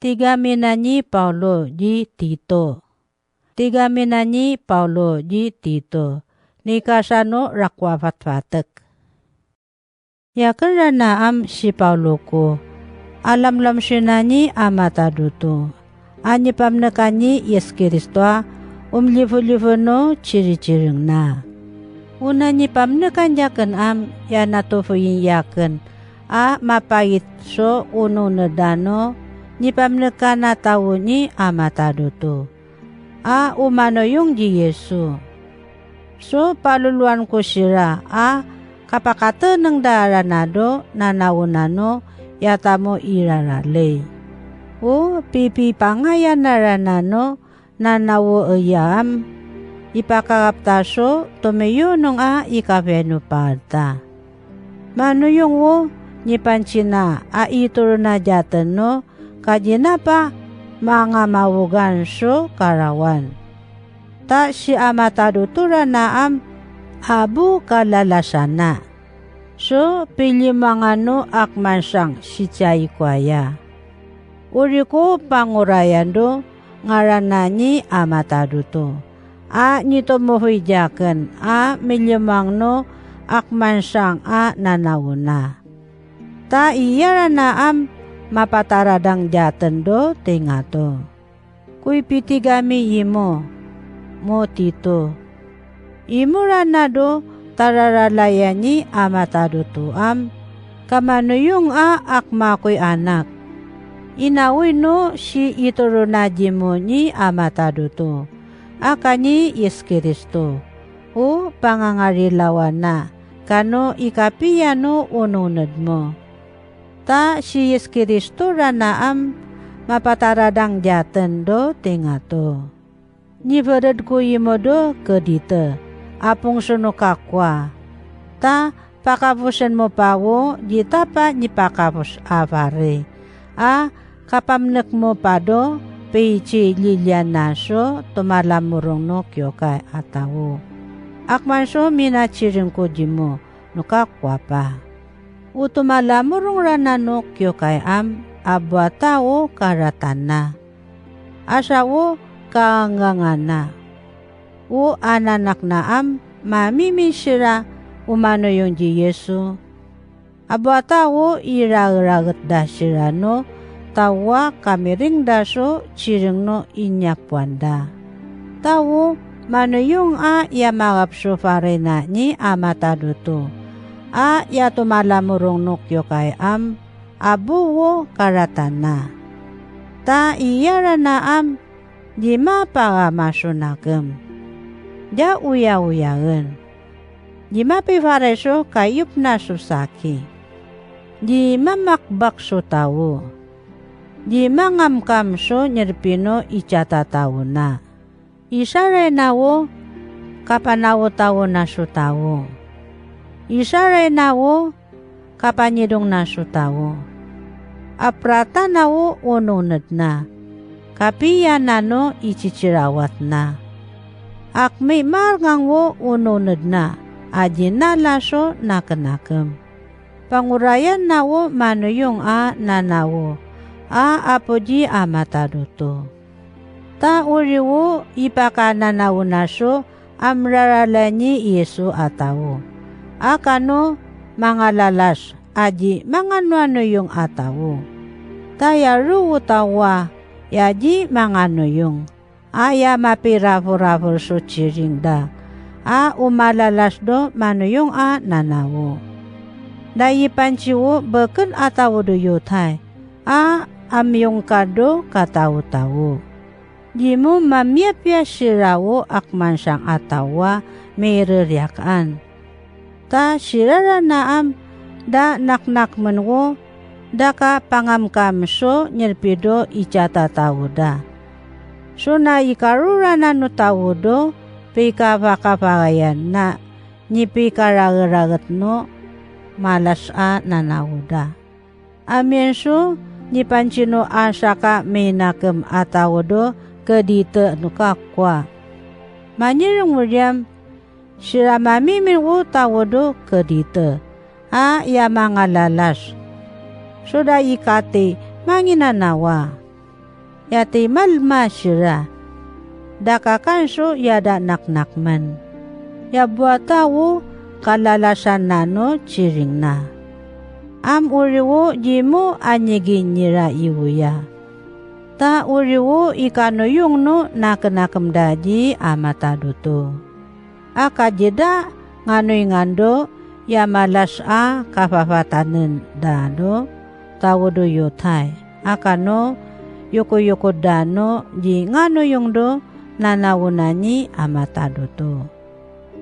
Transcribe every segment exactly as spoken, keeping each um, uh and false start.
Ti gamina ni Pablo di Tito. Ti gamina ni Pablo di Tito. Ni kasano rakuafatfatek. Yaken ranaam si Pabloko, a lamlamsina ni a mataduto, a nipamnekan ni Jesu-Cristo a umlifulifo no chirchirengna. Una nipamnekan yaken am ya natufoyen yaken a mapait so unoneda no nipamnekan a tao ni a mataduto, a umanoyong di Yesu. So paluluanko sira a kapakatenengda ranado nanaonano yatamo irarali. O pipipangayanna ranano nanawoeyam, ipakakapta so tumiyunong a ikapeno parta. Manoyong o nipansina a iturona diaten no kadina pa mangamawogan so karawan. Ta si a mataduto ranaam abu kalalasanna. So pilimangano akmansang sitiay kuaya. Uriko pangurayando ngarana ni a mataduto, a nitumufoy diaken a milimangno akmansang a nanaona. Ta iyaranaam mapataradang diatendo ti ngato. Kuipitigami imo, mo Tito. Imo ranado tararalayan ni a matadutoam, kamanoyong a akmakoy anak. Inawi no si iturona dimo ni a mataduto, a kani Jesu-Cristo, o pangangarilawana, kano ikapiya no unonedmo. Ta si Jesu-Cristo ranaam mapataradang diatendo ti ngato. Niberedko imodo kedita, a pungsono kakua. Ta pakabusenmo pawo dita pa nipakabus a pari, a kapamnekmo pado pay ti liliannaso tumalamurongno kiokay a tao. Akmanso minachirengko dimo no kakua pa. O tumalamurong ranano kiokay am a bua tao karatanna. A sao kaanganganna. O ananaknaam mamiminsira umanoyong di Yesu. A bua tao iraragetda sira no tao a kamiringda so chirengno inyapuanda. Tao manoyong a ya mangapso parina ni a mataduto, a ya tumalamurongno kiokay am a buo karatanna. Ta iyaranaam di maparamasonakem. Dia uyauyaen. Di mapiparaiso kayupna so saki. Di mamakbak so tao. Di mangamkam so nirpino iti a tataona. Isarayna o kapanawtawona so tao. Isarayna o kapanidongna so tao. Apratana o unonedna. Kapiana no icicirawatna. Akmi marngang o unonedna a dinala so nakenakem. Pangurayanna o manoyong a nanao a apodi a mataduto. Ta uriwo ipakananaona so amrarala ni Yesu a tao, a kano mangalalas a di manganuanoyong a tao. Ta yaruo tao a ya di manganunoyong, a ya mapiraburabur so chirengda, a umalalasdo manoyong a nanao. Daydi pansiwo beken a taodo yotay, a amyongkado kataotao. Dimo mamiapias sirao akmansang a tao a maiririakan. Ta siraranaam da naknakmenwo, daka pangamkam so nirpido iti a tataoda. So naikarurana no taodo, pikapakaparayanna, ni pikarararaget no malas a nanaoda. Amienso, ni pansino a saka mainakem a taodo kedita no kakua. Manirunguriam, sira mamimin o taodo kedita, a ya mangalalas. So daydi kati manginanawa. ya ti malmasira. Dakakanso ya da naknakmen. Ya buatawo kalalasannano ti ringna. Am uriwo dimo a nyiginyira iwuya. Ta uriwo ikanuyongno nakenakemda di a mataduto. A kadida nganoy ngando ya malas a kafafatanendano, tawdo yotay, a kano yukoyukoddano di nganuyongdo nanawonani a mataduto.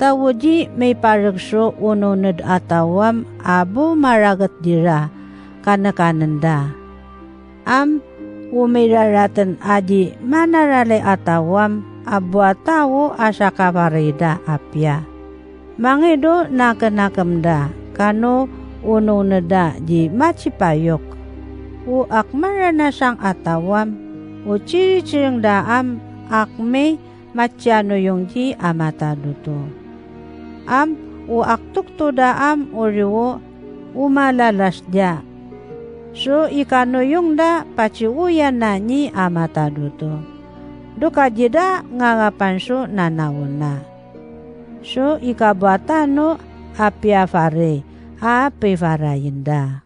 Tawdi maiparegso unoned a tawam a bumaraget dira kanekanenda. Am, umiraraten a di manaralay a tawam a buatawo a sakafarida a pia. Mangido nakenakemda kano unoneda di matsipayok. O akmaranasang a tawam, o tsiritsirengdaam akmi matsianuyong di a mataduto. Am, o aktuktodaam uriwo, umalalasda. So ikanuyongda patsiuyanna ni a mataduto. Dukadida nga ngapanso nanawonna. So ikabuatano a piafari a pifarayenda.